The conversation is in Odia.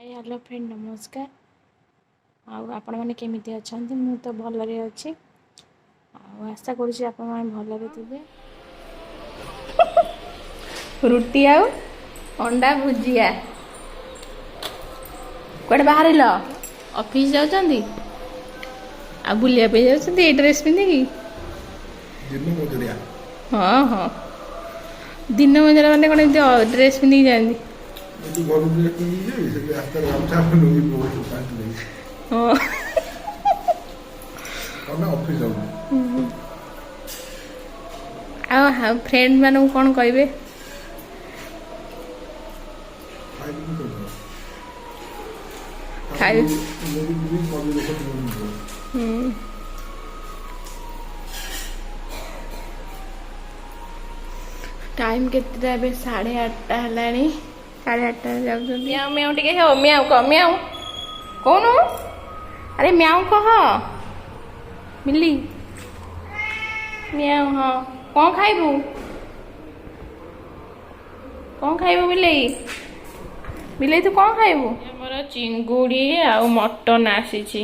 ହ୍ୟାଲୋ ଫ୍ରେଣ୍ଡ, ନମସ୍କାର। ଆଉ ଆପଣମାନେ କେମିତି ଅଛନ୍ତି? ମୁଁ ତ ଭଲରେ ଅଛି ଆଉ ଆଶା କରୁଛି ଆପଣମାନେ ଭଲରେ ଥିବେ। ରୁଟି ଆଉ ଅଣ୍ଡା ଭୁଜିଆ। କୁଆଡ଼େ ବାହାରିଲ? ଅଫିସ୍ ଯାଉଛନ୍ତି ଆଉ ବୁଲିବା ପାଇଁ ଯାଉଛନ୍ତି ଏଇ ଡ୍ରେସ୍ ପିନ୍ଧିକି? ଦିନ ମଜୁରିଆ। ହଁ, ଦିନ ମଜୁରିଆ ମାନେ କ'ଣ ଏମିତି ଡ୍ରେସ୍ ପିନ୍ଧିକି ଯାଆନ୍ତି? ଏଠି ଘରୁ ଡ୍ରେସ୍ ପିନ୍ଧିକି ଯିବି, ସେଠି ରାସ୍ତାରେ ଗାମୁଛା, ଲୁଙ୍ଗି ପକଉଛି, ପ୍ୟାଣ୍ଟ ପିନ୍ଧିକି। କ'ଣ ନା ଅଫିସ୍ ଯାଉଛି। ଆଉ ଫ୍ରେଣ୍ଡ ମାନଙ୍କୁ କ'ଣ କହିବେ? ଖାଇକି କରିବ। ଖାଇବି। ମୁଁ ବି ଯିବି, କବି ଲୋକ ତୁମେ ଯିବ। ଟାଇମ୍ କେତେଟା ଏବେ? 8:30 ହେଲାଣି। 8:30 ଯାଉଛନ୍ତି। ମିଆଉ ମିଆଉ ଟିକେ ହେଉ, ମିଆଉ କହ, ମିଆଉ କହୁନୁ। ଆରେ ମିଆଉ କହ ମିଲି, ମିଆଉ। ହଁ, କ'ଣ ଖାଇବୁ? କ'ଣ ଖାଇବୁ ବିଲେଇ? ବିଲେଇ, ତୁ କ'ଣ ଖାଇବୁ? ଆମର ଚିଙ୍ଗୁଡ଼ି ଆଉ ମଟନ୍ ଆସିଛି।